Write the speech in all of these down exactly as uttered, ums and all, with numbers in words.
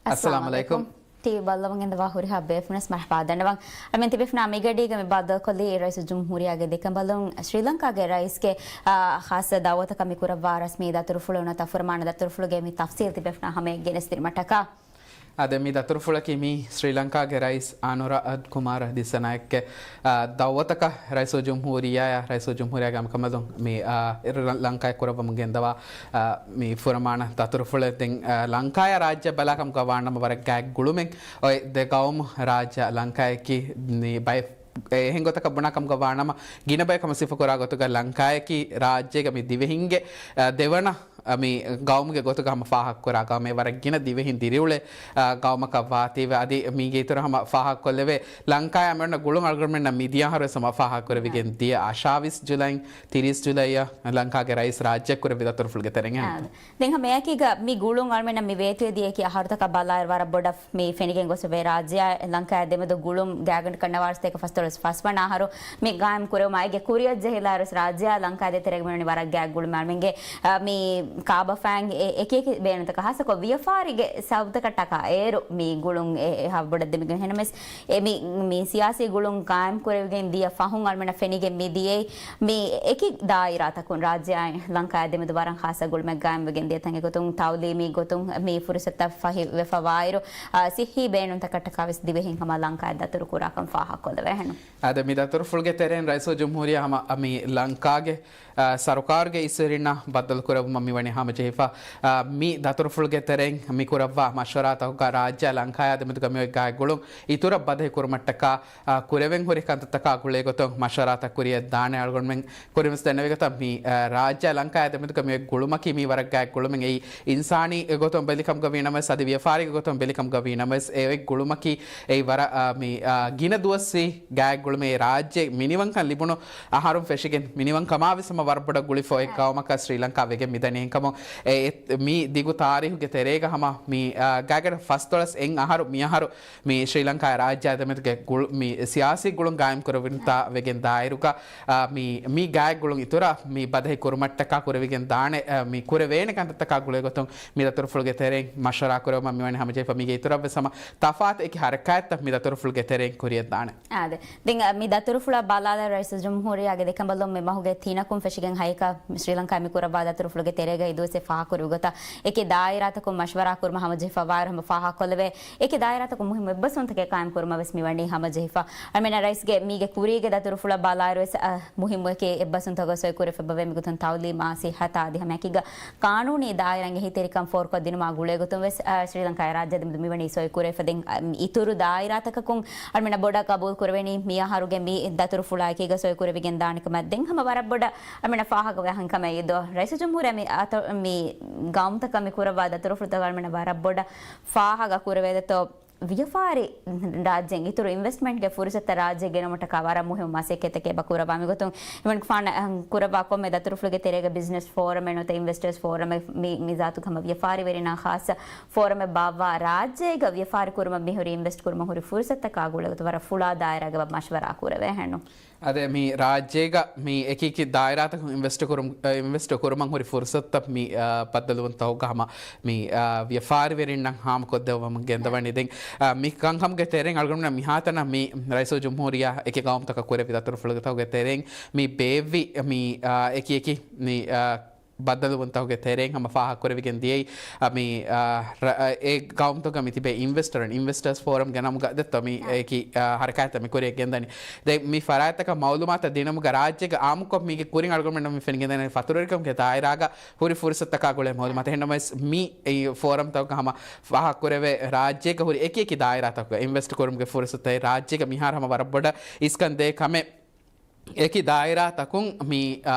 އައްސަލާމު ޢަލައިކުމް. ޓީވީ ބައްލަވަން ގެންދަވާ ހުރިހާ ބޭފުޅުންނަށް މަރުޙަބާ ދަންނަވަން. އަމެން ތިބޭފުޅުންނާ މިގަޑީގަ މި ބައްދަލުކޮށްލީ ރައީސުލްޖުމްހޫރިއްޔާގެ ދެކަނބަލުން ޝްރީލަންކާގެ ރައީސްގެ، އާ، ޚާއްޞަ ދަޢުވަތަކަށް މި ކުރައްވާ ރަސްމީ ދަތުރުފުޅު ނުވަތަ ފުރަމާނަ ދަތުރުފުޅުގެ މި ތަފްސީލް ތިބޭފުޅުންނާ ހަމަޔަށް ގެނެސްދިނުމަށްޓަކާ. އާދެ، މި ދަތުރުފުޅަކީ މީ ޝްރީލަންކާގެ ރައީސް އަނުރާ ކުމާރ ދިއްސަނާއެކޭ، އާ، ދަޢުވަތަކަށް ރައީސުލްޖުމްހޫރިއްޔާއާ ރައީސުލްޖުމްހޫރިއްޔާގެ ހަމަކަނބަލުން މި، އާ، ރ-، ލަންކާއަށް ކުރައްވަމުން ގެންދަވާ، އާ، މި ފުރަމާނަ ދަތުރުފުޅެއް. ދެން، އާ، ލަންކާޔާ ރާއްޖެ ބަލާކަމުގަ ވާނަމަ ވަރަށް ގާތް ގުޅުމެއް އޮތް ދެ ގައުމު ރާއްޖެ ލަންކާއަކީ މި ބައެއް އެހެން ގޮތަކަށް ބުނާކަމުގަ ވާނަމަ، ގިނަ ބަޔަކު ހަމަ ސިފަކުރާ ގޮތުގަ ލަންކާއަކީ ރާއްޖޭގަ މި ދިވެހިންގެ، އަ، ދެވަނަ، އަ، މި ގައުމުގެ ގޮތުގަ ހަމަ ފާހަގަކުރާ ގައުމެއް، ވަރަށް ގިނަ ދިވެހިން ދިރިއުޅޭ، އަ، ގައުމަކަށް ވާތީވެ. އަދި މީގެ އިތުރަށް ހަމަ ފާހަގަކޮށްލެވޭ، ލަންކާޔާ މިއޮންނަ ގުޅުން އަޅުގަނޑުމެންނަށް މިދިޔަ އަހަރުވެސް ހަމަ ފާހަގަކުރެވިގެން ދިޔަ އަށާވީސް ޖުލައި، ތިރީސް ޖުލައިއަށް ލަންކާގެ ރައީސް ރާއްޖެއަށް ކުރެއްވި ދަތުރުފުޅުގެ ތެރެއިން. އާ. ދެން ހަމަ އެއާއެކީގަ މި ގުޅުން އަޅުމެންނަށް މި ވޭތުވެދިޔައީ އަހަރުތަކަށް ބަލާއިރު ވަރަށް ބޮޑަށް މި ފެނިގެން ގޮސް އެވޭ. ރާއްޖެއާ ލަންކާއާ ދެމެދު ގުޅުން ގާތްގަނޑަކަށް ނަވާރަސަތޭކަ ފަސްދޮޅަސް ފަސްވަނަ އަހަރު މި ގާއިމް ކުރެވުމާ އޭގެ ކުރިއަށް ޖެހިލާއިރުވެސް ރާއްޖެއާ ލަންކާއާ ދޭތެރޭގަ މިވަނީ ވަރަށް ގާތް ގުޅުމެއް. އަޅުމެންގެ، އަ، މި ކާބަފައިން އެ އެކި އެކި ބޭނުންތަކަށް ހާއްސަކޮށް ވިޔަފާރިގެ ސަބަބުތަކަށްޓަކާ އޭރު މި ގުޅުން އެ އެހާ ބޮޑަށް ދެމިގެން ހެނަމެސް އެ މި، މި ސިޔާސީ ގުޅުން ގާއިމް ކުރެވިގެން ދިޔަ ފަހުން އަޅުމެންނަށް ފެނިގެން މި ދިޔައީ މި އެކި ދާއިރާތަކުން ރާއްޖެއާއި ލަންކާއާ ދެމެދު ވަރަށް ޚާއްޞަ ގުޅުމެއް ގާއިމްވެގެން ދިޔަ ތަން. އެގޮތުން ތައުލީމީ ގޮތުން މި ފުރުސަތުތައް ފަހިވެފަވާއިރު، އާ، ސިއްހީ ބޭނުންތަކަށްޓަކާވެސް ދިވެހިން ހަމަ ލަންކާއަށް ދަތުރު ކުރާކަން ފާހަގަކޮށްލެވޭ ހެނު. އާދެ، މި ދަތުރުފުޅުގެ ތެރެއިން ރައީސުލްޖުމްހޫރިއްޔާ ހަމަ މި ލަންކާގެ، އާ، ސަރުކާރުގެ އިސްވެރިންނާ ބައްދަލުކުރެއްވުމަށް މިވަނީ ހަމަޖެހިފަ. އާ، މި ދަތުރުފުޅުގެ ތެރެއިން މި ކުރައްވާ މަޝްވަރާތަކުގަ ރާއްޖެއާ ލަންކާއާ ދެމެދުގަ މިއޮތް ގާތް ގުޅުން އިތުރަށް ބަދަހި ކުރުމަށްޓަކާ، އާ، ކުރެވެން ހުރި ކަންތައްތަކާ ގުޅޭގޮތުން މަޝްވަރާތައް ކުރިއަށް ދާނެ. އަޅުގަނޑުމެން ކުރިންވެސް ދެންނެވި ގޮތަށް މި، އާ، ރާއްޖެއާ ލަންކާއާ ދެމެދުގަ މިއޮތް ގުޅުމަކީ މީ ވަރަށް ގާތް ގުޅުމެއް. އެއީ އިންސާނީ ގޮތުން ބެލިކަމުގަ ވީނަމަވެސް، އަދި ވިޔަފާރީގެ ގޮތުން ބެލިކަމުގަ ވީނަމަވެސް، އެ އޮތް ގުޅުމަކީ އެއީ ވަރަށް، އާ، މި، އާ، ގިނަ ދުވަސްވީ ގާތް ގުޅުމެއް. ރާއްޖެ މިނިވަންކަން ލިބުނު އަހަރުން ފެށިގެން މިނިވަންކަމާވެސް ހަމަ ވަރަށް ބޮޑަށް ގުޅިފަ އޮތް ގައުމަކަށް ޝްރީލަންކާ ވެގެން މިދަނީ. އެހެންކަމުން އެ، އެ، މި ދިގު ތާރީހުގެ ތެރޭގަ ހަމަ މި، އާ، ގާތްގަނޑަކަށް ފަސްދޮޅަސް އެއް އަހަރު މި އަހަރު މި ޝްރީލަންކާއާ ރާއްޖެއާ ދެމެދުގެ ގުޅު-، މި ސިޔާސީ ގުޅުން ގާއިމް ކުރެވުންތާ ވެގެން ދާއިރުގަ، އާ، މި، މި ގާތް ގުޅުން އިތުރަށް މި ބަދަހި ކުރުމަށްޓަކާ ކުރެވިގެން ދާނެ، އާ، މި ކުރެވޭނެ ކަންތައްތަކާ ގުޅޭގޮތުން މި ދަތުރުފުޅުގެ ތެރެއިން މަޝްވަރާ ކުރެވުމަށް މިވަނީ ހަމަޖެހިފަ. މީގެ އިތުރަށްވެސް ހަމަ ތަފާތު އެކި ހަރަކާތްތައް މި ދަތުރުފުޅުގެ ތެރެއިން ކުރިއަށް ދާނެ. އާދެ. ދެން، އަ، މި ދަތުރުފުޅަށް ބަލާލާ ރައީސުލްޖުމްހޫރިއްޔާގެ ދެކަނބަލުން މި މަހުގެ ތިނަކުން ފެށިގެން ހައެއްކަ ޝްރީލަންކާއާ މި ކުރައްވާ ދަތުރުފުޅުގެ ތެރޭގަ އިދޫސް އެ ފާހަގަކުރި ގޮތަށް އެކި ދާއިރާތަކުން މަޝްވަރާ ކުރުމަށް ހަމަޖެހިފަ ވާއިރު ހަމަ ފާހަގަކޮށްލެވޭ. އެކި ދާއިރާތަކުން މުހިއްމު އެއްބަސްވުންތަކެއް ޤާއިމް ކުރުމަށް ވެސް މިވަނީ ހަމަޖެހިފަ. އަޅުމެންނަށް ރައީސްގެ މީގެ ކުރީގެ ދަތުރުފުޅަށް ބަލާއިރު ވެސް، އަ، މުހިއްމު އެކި އެއްބަސްވުންތަކެއް ސޮއިކުރެވިފައި ބަވޭ. މިގޮތުން ތައުލީމާ، ސިއްހަތާ އަދި ހަމައެކީގަ ޤާނޫނީ ދާއިރާއިން އެހީތެރިކަން ފޯރުކޮށްދިނުމާ ގުޅޭގޮތުން ވެސް، އަ، ޝްރީލަންކާއާ ރާއްޖެ ދެމެދު މިވަނީ ސޮއިކުރެވިފަ. ދެން، އަ، އިތުރު ދާއިރާތަކަކުން އަޅުމެންނަށް ބޮޑަށް ޤަބޫލު ކުރެވެނީ މި އަހަރުގެ މި ދަތުރުފުޅާ އެކީގަ ސޮއިކުރެވިގެން ދާނެ ކަމަށް. ދެން ހަމަ ވަރަށް ބޮޑަށް އަޅުމެންނަށް ފާހަގަވޭ ހަން ކަމެއް އިދޯ. ރައީސުލްޖުމްހޫރިއްޔާ މި އަތޮ-، މި ގައުމުތަކަށް މި ކުރައްވާ ދަތުރުފުޅުތަކަށް އަޅުމެންނަށް ވަރަށް ބޮޑަށް ފާހަގަ ކުރެވޭ ދެއްތޯ. ވިޔަފާރި ރާއްޖޭން އިތުރު އިންވެސްޓްމަންޓްގެ ފުރުސަތުތައް ރާއްޖެ ގެނުމަށްޓަކާ ވަރަށް މުހިއްމު މަސައްކަތެއް އެބަ ކުރައްވާ. މިގޮތުން އިވެންޓް ފާނަށް، އަ، ކުރައްވާ ކޮންމެ ދަތުރުފުޅުގެ ތެރޭގަ ބިޒްނަސް ފޯރަމެއް ނުވަތަ އިންވެސްޓަރސް ފޯރަމެއް މި، މި ޒާތުގެ ހަމަ ވިޔަފާރިވެރިންނާ ޚާއްޞަ ފޯރަމެއް ބާއްވާ ރާއްޖޭގަ ވިޔަފާރި ކުރުމަށް މިހުރި އިންވެސްޓް ކުރުމަށް ހުރި ފުރުސަތުތަކާ ގުޅޭގޮތު ވަރަށް ފުޅާ ދާއިރާގެ މަޝްވަރާ ކުރެވޭ ހެންނު. އާދެ، މި ރާއްޖޭގަ މި އެކި އެކި ދާއިރާތަކުން އިންވެސްޓް ކުރުމު-، އެ، އިންވެސްޓް ކުރުމަށް ހުރި ފުރުސަތުތައް މި، އާ، ބައްދަލުވުންތަކުގަ ހަމަ މި، އާ، ވިޔަފާރިވެރިންނަށް ހާމަކޮށްދެއްވަމުން ގެންދަވަނީ. ދެން، އާ، މި ކަންކަމުގެ ތެރެއިން އަޅުގަނޑުމެން މިހާތަނަށް މި ރައީސުލްޖުމްހޫރިއްޔާ އެކި ގައުމުތަކަށް ކުރެއްވި ދަތުރުފުޅުތަކުގެ ތެރެއިން މި ބޭއްވި މި، އާ، އެކި އެކި މި، އާ، ބައްދަލުވުންތަކުގެ ތެރެއިން ހަމަ ފާހަގަކުރެވިގެން ދިޔައީ، އަ، މި، އަ، ރަ-، އަ، އެ ގައުމުތަކުގަ މި ތިބޭ އިންވެސްޓަރުން، އިންވެސްޓަރސް ފޯރަމްގެ ނަމުގަ ދެއްތޯ މި އާ. އެކި، އަ، ހަރަކާތްތައް މި ކުރިއަށް ގެންދަނީ. ދެން މި ފަރާތްތަކަށް މައުލޫމާތު ދިނުމުގަ ރާއްޖޭގަ އާއްމުކޮށް މީގެ ކުރިން އަޅުގަނޑުމެންނަށް މި ފެނިގެންދަނީ ފަތުރުވެރިކަމުގެ ދާއިރާގަ ހުރި ފުރުސަތުތަކާ ގުޅޭ މައުލޫމާތު. އެހެންނަމަވެސް މި އެ ފޯރަމްތަކުގަ ހަމަ ފާހަގަކުރެވޭ ރާއްޖޭގަ ހުރި އެކި އެކި ދާއިރާތަކުގަ އިންވެސްޓް ކުރުމުގެ ފުރުސަތުތައް ރާއްޖޭގަ މިހާރު ހަމަ ވަރަށް ބޮޑަށް އިސްކަންދޭ ކަމެއް. އެކި ދާއިރާތަކުން މި، އާ،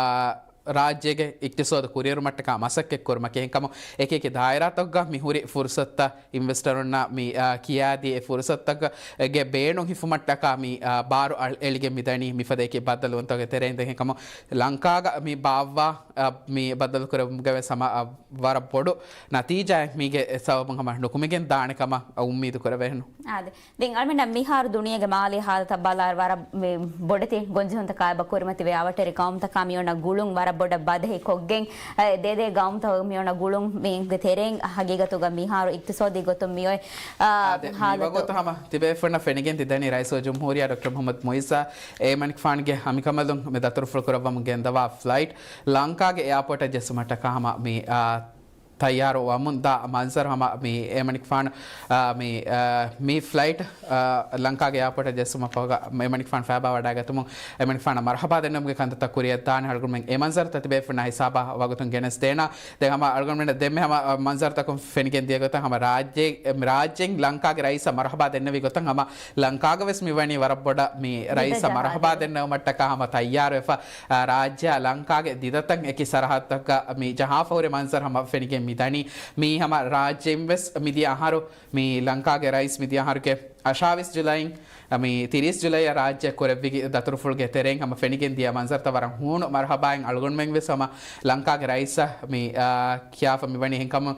ރާއްޖޭގެ އިޤްތިޞާދު ކުރިއެރުމަށްޓަކާ މަސައްކަތް ކުރުމަކީ. އެހެންކަމުން އެކި އެކި ދާއިރާތަކުގަ މި ހުރި ފުރުސަތުތައް އިންވެސްޓަރުންނަށް މި، އާ، ކިޔާދީ އެ ފުރުސަތުތަކުގެ ބޭނުން ހިފުމަށްޓަކާ މި، އާ، ބާރު އަޅ-، އެޅިގެން މިދަނީ މިފަދަ އެކި ބައްދަލުވުންތަކުގެ ތެރެއިން. އެހެންކަމުން ލަންކާގަ މި ބާއްވާ، އާ، މި ބައްދަލު ކުރެވުމުގަ ވެސް ހަމަ، އާ، ވަރަށް ބޮޑު ނަތީޖާއެއް މީގެ ސަބަބުން ހަމަ ނުކުމެގެން ދާނެ ކަމަށް އުއްމީދު ކުރެވޭނު. އާދެ. ދެން އަޅުމެންނަށް މިހާރު ދުނިޔޭގެ މާލީ ހާލަތަށް ބަލާއިރު ވަރަށް މި ބޮޑެތި ގޮންޖެހުންތަކާ އެބަ ކުރިމަތިވޭ. އަވަށްޓެރި ގައުމުތަކާ މިއޮންނަ ގުޅުން ވަރަށް ބޮޑަށް ބަދަހި ކޮށްގެން، އަ، ދޭދޭ ގައުމުތަކުގެ މިއޮންނަ ގުޅުން މީގެ ތެރެއިން ހަގީގަތުގަ މިހާރު އިޤްތިޞާދީ ގޮތުން މިއޮތް، އާ، އާދެ، މި ހާލަތު. ވަގުތު ހަމަ ތިބޭފުޅުންނަށް ފެނިގެން ދިދަނީ ރައީސުލްޖުމްހޫރިއްޔާ ޑޮކްޓަރ މުޙައްމަދު މުޢިއްޒާ އެމަނިކުފާނުގެ ހަމަކަމަލުން މި ދަތުރުފުޅު ކުރައްވަމުން ގެންދަވާ ފްލައިޓް ލަންކާގެ އެއާޕޯޓަށް ޖެއްސުމަށްޓަކާ ހަމަ މި، އާ، ތައްޔާރު ވަމުން ދާ މަންޒަރު ހަމަ މި އެމަނިކުފާނު، އާ، މި، އާ، މި ފްލައިޓް، އާ، ލަންކާގެ އެއާޕޯޓަށް ޖެއްސުމަށް ފަހުގަ އެމަނިކުފާނު ފައިބާ ވަޑައިގަތުމުން އެމަނިކުފާނަށް މަރުޙަބާ ދެންނެވުމުގެ ކަންތައްތައް ކުރިއަށް ދާނެ. އަޅުގަނޑުމެން އެ މަންޒަރުތައް ތިބޭފުޅުންނާ ހިސާބާ ވަގުތުން ގެނެސްދޭނަ. ދެން ހަމަ އަޅުގަނޑުމެންނަށް ދެންމެ ހަމަ މަންޒަރުތަކުން ފެނިގެން ދިޔަ ގޮތަށް ހަމަ ރާއްޖޭ، ރާއްޖޭން ލަންކާގެ ރައީސަށް މަރުޙަބާ ދެންނެވި ގޮތަށް ހަމަ ލަންކާގަ ވެސް މިވަނީ ވަރަށް ބޮޑަށް މި ދިދަ ރައީސަށް މަރުޙަބާ ޖަހާދޭ. ދެންނެވުމަށްޓަކާ ހަމަ ތައްޔާރުވެފަ، އާ، ރާއްޖެއާ ލަންކާގެ ދިދަތައް އެކި ސަރަހައްދަކަށް މި ޖަހާފަ ހުރި މަންޒަރު ހަމަ ފެނިގެން މިދަނީ. މީ ހަމަ ރާއްޖެއިން ވެސް މިދިޔަ އަހަރު މި ލަންކާގެ ރައީސް މިދިޔަ އަހަރުގެ އަށާވީސް ޖުލައި، މި ތިރީސް ޖުލައި ރާއްޖެ ކުރެއްވި ދަތުރުފުޅުގެ ތެރެއިން ހަމަ ފެނިގެން ދިޔަ މަންޒަރުތައް ވަރަށް ހޫނު މަރުޙަބާއިން އަޅުގަނޑުމެން ވެސް ހަމަ ލަންކާގެ ރައީސަށް މި، އާ، ކިޔާފަ މިވަނީ. އެހެންކަމުން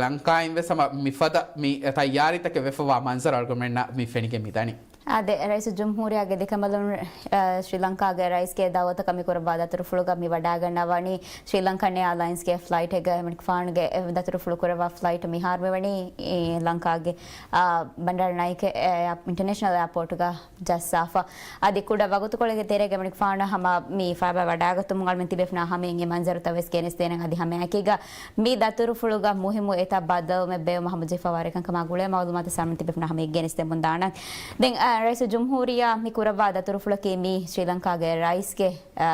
ލަންކާއިން ވެސް ހަމަ މިފަދަ މި ތައްޔާރީތަކެއް ވެފަވާ މަންޒަރު އަޅުގަނޑުމެންނަށް މި ފެނިގެން މިދަނީ. އާދެ، ރައީސުލްޖުމްހޫރިއްޔާގެ ދެކަނބަލުން، އަ، ޝްރީލަންކާގެ ރައީސްގެ ދައުވަތަކަށް މި ކުރައްވާ ދަތުރުފުޅުގަ މި ވަޑައިގަންނަވަނީ ޝްރީލަންކަން އެއާލައިންސްގެ ފްލައިޓެއްގަ އެމަނިކުފާނުގެ ދަތުރުފުޅު ކުރައްވާ ފްލައިޓް މިހާރު މިވަނީ، އެ، ލަންކާގެ، އަ، ބަންޑާރަ ނައިކެ އެ، އިންޓަރނޭޝަނަލް އެއާޕޯޓުގަ ޖައްސާފަ. އަދި ކުޑަ ވަގުތުކޮޅެއްގެ ތެރޭގަ އެމަނިކުފާނު ހަމަ މި ފައިބާ ވަޑައިގަތުމުން އަޅުމެން ތިބޭފުނާ ހަމައިން އެ މަންޒަރުތައް ވެސް ގެނެސްދޭނަން. އަދި ހަމައެކީގަ މި ދަތުރުފުޅުގަ މުހިއްމު އެތައް ބައްދަލުވުމެއް ބޭއްވުމަށް ހަމަޖެހިފަވާ ވަރެއްކަން ކަމާ ގުޅޭ މައުލޫމާތު ސަމިތި ބެފުނާ ހަމަ ގެނެސްދެމުން ދާނަން. ދެން، އަ، ރައީސުލްޖުމްހޫރިއްޔާ މި ކުރައްވާ ދަތުރުފުޅަކީ މީ ޝްރީލަންކާގެ ރައީސްގެ، އަ،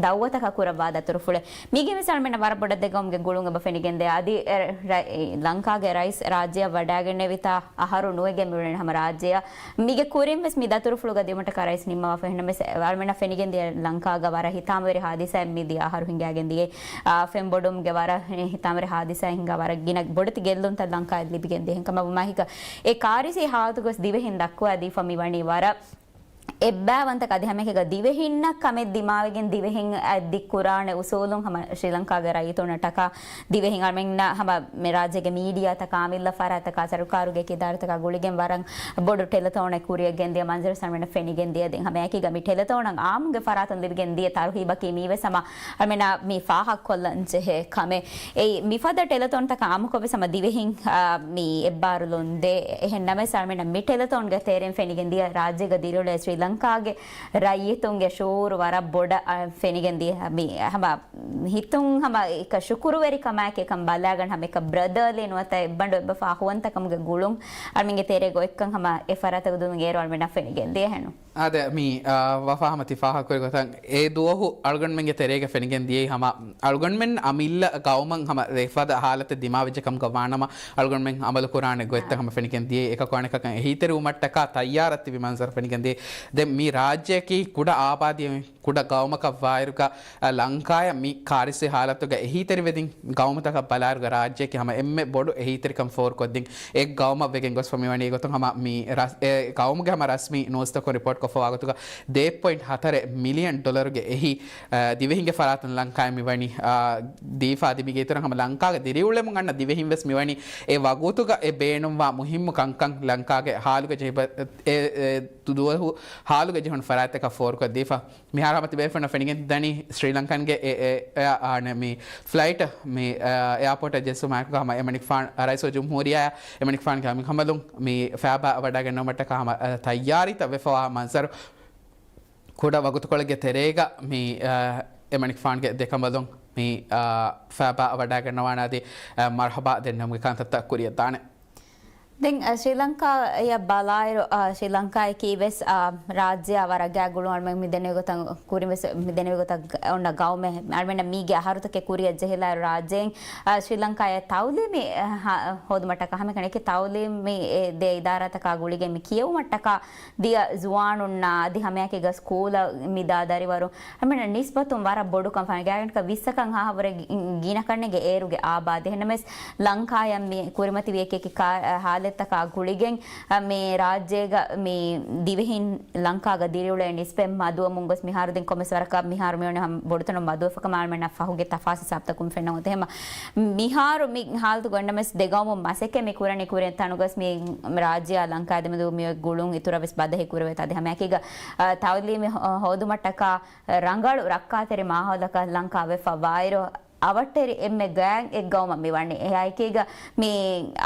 ދައުވަތަކަށް ކުރައްވާ ދަތުރުފުޅެއް. މީގެ ވެސް އަޅުމެންނަށް ވަރަށް ބޮޑަށް ދެ ގައުމުގެ ގުޅުން އެބަ ފެނިގެންދޭ. އަދި، އެ، ރަ-، އެ، ލަންކާގެ ރައީސް ރާއްޖެއަށް ވަޑައިގެންނެވިތާ އަހަރު ނުވެގެން މިއުޅެނީ ހަމަ ރާއްޖެއަށް. މީގެ ކުރިން ވެސް މި ދަތުރުފުޅުގަ ދިއުމަށްޓަކާ ރައީސް ނިންމަވާފަ. އެހެންނަމަވެސް، އަޅުމެންނަށް ފެނިގެންދިޔަ ލަންކާގަ ވަރަށް ހިތާމަވެރި ހާދިސާއެއް މިދިޔަ އަހަރު ހިނގައިގެން ދިޔައީ. އާ، ފެން ބޮޑުމުގެ ވަރަށް ހިތާމަވެރި ހާދިސާއެއް ހިނގާ ވަރަށް ގިނަ ބޮޑެތި ގެއްލުންތައް ލަންކާއަށް ލިބިގެން ދިޔަ. އެހެންކަމަށް ވުމާހިކަ އެ ކާރިސީ ހާލަތުގަސް ދިވެހިން ދައްކުވާ ދީފަ މިވަނީ ވަރަށް އެއްބައިވަންތަ އަދި ހަމައެކަނި ދިވެހިންނަށް ކަމެއް ދިމާވެގެން ދިވެހިން އަށް ދިއްކުރާނެ އުސޫލުން ހަމަ ޝްރީލަންކާގެ ރައްޔިތުންނަށްޓަކާ ދިވެހިން އަޅުމެންނަށް ހަމަ މި ރާއްޖޭގެ މީޑިއާތަކާ، އަމިއްލަ ފަރާތްތަކާ، ސަރުކާރުގެ އެކި އިދާރާތަކާ ގުޅިގެން ވަރަށް ބޮޑު ޓެލެތޯނެއް ކުރިއަށް ގެންދިޔަ މަންޒަރު އަޅުމެންނަށް ފެނިގެން ދިޔަ. ދެން ހަމައެކީގަ މި ޓެލެތޯނަށް އާއްމުގެ ފަރާތުން ލިބިގެން ދިޔަ ތަރުހީބަކީ މީ ވެސް ހަމަ އަޅުމެންނަށް މި ފާހަގަކޮށްލަން ޖެހޭ ކަމެއް. އެއީ، މިފަދަ ޓެލެތޯންތަކާ އާއްމުކޮށް ވެސް ހަމަ ދިވެހިން، އާ، މި އެއްބާރުލުން ދޭ. އެހެން ނަމަވެސް އަޅުމެންނަށް މި ޓެލެތޯންގެ ތެރެއިން ފެނިގެން ދިޔަ ރާއްޖޭގަ ދިރިއުޅޭ ޝްރީލަންކާގެ ރައްޔިތުންގެ ޝުޢޫރު ވަރަށް ބޮޑަށް، އާ، ފެނިގެން ދިޔަ. މި ހަމަ ހިތުން ހަމަ އެކަ ޝުކުރުވެރިކަމާއެކީ އެކަން ބަލާގަން ހަމަ އެކަ ބްރަދަރލީ ނުވަތަ އެއްބަނޑު އެއްބަފާ އަޚުވަންތަކަމުގެ ގުޅުން އަޅުމެންގެ ތެރޭގަ އޮތްކަން ހަމަ އެ ފަރާތަކު ދުން އޭރު އަޅުމެންނަށް ފެނިގެން ދިޔަހެނު. އާދެ، މި، އާ، ވަފާ ހަމަ ތި ފާހަގަކުރި ގޮތަށް އެ ދުވަހު އަޅުގަނޑުމެންގެ ތެރޭގަ ފެނިގެން ދިޔައީ ހަމަ އަޅުގަނޑުމެން އަމިއްލަ ގައުމަށް ހަމަ އެފަދަ ހާލަތެއް ދިމާވެއްޖެ ކަމުގަ ވާނަމަ، އަޅުގަނޑުމެން އަމަލު ކުރާނެ ގޮތްތައް ހަމަ ފެނިގެން ދިޔައީ. އެކަކު އަނެކަކަށް އެހީތެރިވުމަށްޓަކާ ތައްޔާރަށް ތިބި މަންޒަރު ފެނިގެން ދިޔައީ. ދެން މި ރާއްޖެއަކީ ކުޑަ އާބާދީ ކުޑަ ގައުމަކަށް ވާއިރުގަ، އަ، ލަންކާއަށް މި ކާރިސީ ހާލަތުގަ އެހީތެރިވެދިން ގައުމުތަކަށް ބަލާއިރުގަ ރާއްޖެއަކީ ހަމަ އެންމެ ބޮޑު އެހީތެރިކަން ފޯރުކޮށްދިން އެއް ގައުމަށް ވެގެން ގޮސްފަ މިވަނީ. އެގޮތުން ހަމަ މި ރަސް-، އެ ގައުމުގެ ހަމަ ރަސްމީ ނޫސްތަކުން ރިޕޯޓް ކޮށްފަވާ ގޮތުގަ ދޭއް ޕޮއިންޓް ހަތަރެއް މިލިއަން ޑޮލަރުގެ އެހީ، އަ، ދިވެހިންގެ ފަރާތުން ލަންކާއަށް މިވަނީ، އަ، ދީފަ. އަދި މީގެ އިތުރަށް ހަމަ ލަންކާގަ ދިރިއުޅެމުން އަންނަ ދިވެހިން ވެސް މިވަނީ އެ ވަގުތުގަ އެ ބޭނުންވާ މުހިއްމު ކަންކަން ލަންކާގެ ހާލުގަ ޖެހިބަ-، އެ، އެ، ދުވަހު ހާލުގަ ޖެހުނު ފަރާތްތަކަށް ފޯރުކޮށްދީފަ. މިހާރު ހަމަ ތިބޭފުޅުންނަށް ފެނިގެން ދަނީ ޝްރީލަންކަންގެ އެ، އެ، އެ، އާނެ މި ފްލައިޓް މި، އަ، އެއާޕޯޓަށް ޖެއްސުމާއެކު ހަމަ އެމަނިކުފާނު ރައީސުލްޖުމްހޫރިއްޔާ އެމަނިކުފާނުގެ ހަމަކަމަލުން މި ފައިބާ ވަޑައިގަންނަވުމަށްޓަކާ ހަމަ، އަ، ތައްޔާރީތައް ވެފަވާ މަންޒަރު ކުޑަ ވަގުތުކޮޅެއްގެ ތެރޭގަ މި، އަ، އެމަނިކުފާނުގެ ދެކަނބަލުން މި، އަ، ފައިބާ ވަޑައިގަންނަވާނެ އަދި، އަ، މަރުޙަބާ ދެންނެވުމުގެ ކަންތައްތައް ކުރިއަށްދާނެ. ދެން، އަ، ޝްރީލަންކާއަށް ބަލާއިރު، އަ، ޝްރީލަންކާއަކީ ވެސް، އަ، ރާއްޖެއާ ވަރަށް ގާތް ގުޅުން އަޅުމެން މި ދެނެވި ގޮތަށް، ކުރިން ވެސް މި ދެނެވި ގޮތަށް އޮންނަ ގައުމެއް. އަޅުމެންނަށް މީގެ އަހަރުތަކެއް ކުރިއަށް ޖެހިލާއިރު ރާއްޖޭން، އަ، ޝްރީލަންކާއަށް ތައުލީމީ، އަ، ހަ-، ހޯދުމަށްޓަކާ ހަމައެކަނި ތައުލީމީ އެ ދެ އިދާރާތަކާ ގުޅިގެން މި ކިޔެވުމަށްޓަކާ ދިޔަ ޒުވާނުންނާ އަދި ހަމައެކީގަ ސްކޫލަށް މިދާ ދަރިވަރު އަޅުމެންނަށް ނިސްބަތުން ވަރަށް ބޮޑުކަން ފާނަ ގާތްގަނޑަކަށް ވިއްސަކަށް ހާހަވަރެއް ގި-، ގިނަ ކަންނޭނގެ އޭރުގެ އާބާދެއް. އެހެންނަމަވެސް ލަންކާއަށް މި ކުރިމަތިވި އެކި އެކި ކާ-، އަ، ހާލެއް ތަކާ ގުޅިގެން، އަ، މި ރާއްޖޭގަ މި ދިވެހިން ލަންކާގަ ދިރިއުޅޭ ނިސްބަތް މަދުވަމުން ގޮސް މިހާރު ދެން ކޮންމެސް ވަރަކަށް މިހާރު މިއޮންނަ ހަމަ ބޮޑުތަނުން މަދުވެފަކަމާ އަޅުމެންނަށް ފަހުގެ ތަފާސް ހިސާބުތަކުން ފެންނަ ގޮތެއް ހަމަ މިހާރު މި ހާލަތު ގޮންނަމެސް ދެގައުމުން މަސައްކަތް މި ކުރަނީ ކުރިން ތަނުގަސް މި ރާއްޖެއާ ލަންކާ ދެމެދު މި ގުޅުން އިތުރަށް ވެސް ބަދަހި ކުރެވޭތާ އަދި ހަމައެކީގަ، އަ، ތައުލީމެއް ހޯ-، ހޯދުމަށްޓަކާ ރަނގަޅު ރައްކާތެރި މާހައުލަކަށް ލަންކާ ވެފަ ވާއިރު، އަވަށްޓެރި އެންމެ ގާތް އެއްގައުމަށް މި ވަނީ. އެއާއެކީގަ މި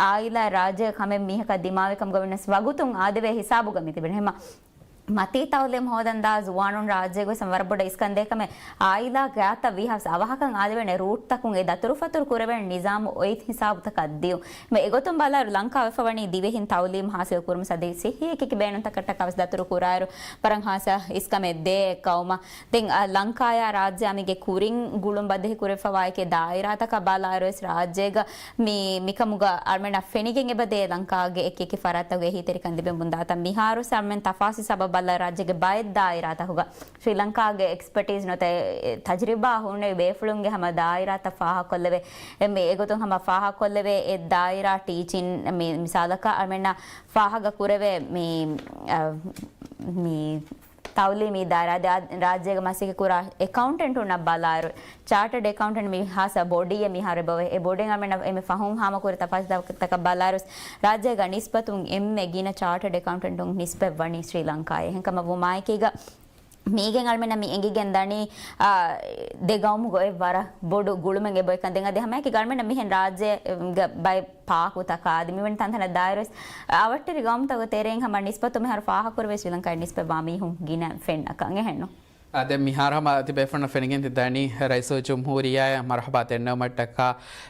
އާއިލާ ރާއްޖޭގަ ކަމެއް މީހަކަށް ދިމާވި ކަމުގަ ވިނަސް ވަގުތުން އާދެވޭ ހިސާބުގަ މި ތިބެނީ. ހަމަ މަތީ ތައުލީމް ހޯދަންދާ ޒުވާނުން ރާއްޖޭގަ ވެސް ވަރަށް ބޮޑަށް އިސްކަންދޭ ކަމެއް އާއިލާ ގާތަށް ވީހާވެސް އަވަހަކަށް އާދެވޭނެ ރޫޓްތަކުން އެ ދަތުރުފަތުރު ކުރެވޭނެ ނިޒާމު އޮތް ހިސާބުތަކަށް ދިޔުން. މި އެގޮތުން ބަލާއިރު ލަންކާ ވެފަ ވަނީ ދިވެހިން ތައުލީމް ހާސިލް ކުރުމަށް އަދި ސިއްހީ އެކި ބޭނުންތަކަށްޓަކާ ވެސް ދަތުރު ކުރާއިރު ވަރަށް ހާސަ އިސްކަމެއް ދޭ އެއްގައުމަށް. ދެން، އަ، ލަންކާޔާ ރާއްޖެ އަމިގެ ކުރިން ގުޅުން ބަދަހި ކުރެފަވާއެކޭ ދާއިރާތަކަށް ބަލާއިރުވެސް ރާއްޖޭގަ މި، މިކަމުގަ އަޅުމެންނަށް ފެނިގެން އެބަދޭ ލަންކާގެ އެކި އެކި ފަރާތްތަކުގެ އެހީތެރިކަން ލިބެން ބުންދާތަން މިހާރު ސަމެން ތަފާސި ސަބަބަށް ބަލާ ރާއްޖޭގެ ބައެއް ދާއިރާތަކުގަ ޝްރީ ލަންކާގެ އެކްސްޕަޓީސް ނުވަތަ އެ، އެ، ތަޖްރިބާ ހުންނެވި ބޭފުޅުންގެ ހަމަ ދާއިރާތައް ފާހަގަކޮށްލެވޭ. އެ، މި އެގޮތުން ހަމަ ފާހަގަކޮށްލެވޭ އެ ދާއިރާ ޓީޗިން މި، މިސާލަކަށް އަޅުމެންނަށް ފާހަގަ ކުރެވޭ މި، އަ، މި ތައުލީމީ ދާއިރާ އަދި ރާ-، ރާއްޖޭގެ މަސައްކަތް ކުރާ އެކައުންޓެންޓުންނަށް ބަލާއިރު، ޗާޓަޑް އެކައުންޓެންޓް މި ހާސަ ބޮޑީއެއް މިހާރު އެބަވޭ. އެ ބޮޑެއް އަޅުމެންނަށް އެންމެ ފަހުން ހާމަކުރި ތަފާސްތަކަށް ބަލާއިރު، ރާއްޖޭގަ ނިސްބަތުން އެންމެ ގިނަ ޗާޓަޑް އެކައުންޓެންޓުން ނިސްބަތް ވަނީ ޝްރީ ލަންކާއޭ. އެހެންކަމަށް ވުމާއެކީގަ މީގެން އަޅުމެންނަށް މި އެނގިގެން ދަނީ، އާ، ދެ ގައުމުގަ އޮތް ވަރަށް ބޮޑު ގުޅުމެއް އެބައޮތްކަން. ދެން އަދި ހަމައެކީ އަޅުމެންނަށް މިހެން ރާއްޖޭގަ ބައެއް ޕާކުތަކާ އަދި މިވެނި ތަންތަނަށް ދާއިރުވެސް އަވަށްޓެރި ގައުމުތަކުގެ ތެރެއިން ހަމަ ނިސްބަތު މިހާރު ފާހަގަކުރެވޭ ޝްރީ ލަންކާއިން ނިސްބަތްވާ މީހުން ގިނަ ފެންނަކަން އެހެންނު. އާ، ދެން މިހާރު ހަމަ ތިބޭފުޅުން ފެނިގެން ތި ދަނީ ރައީސުލްޖުމްހޫރިއްޔާއަށް މަރުހަބާ ދެންނެވުމަށްޓަކާ،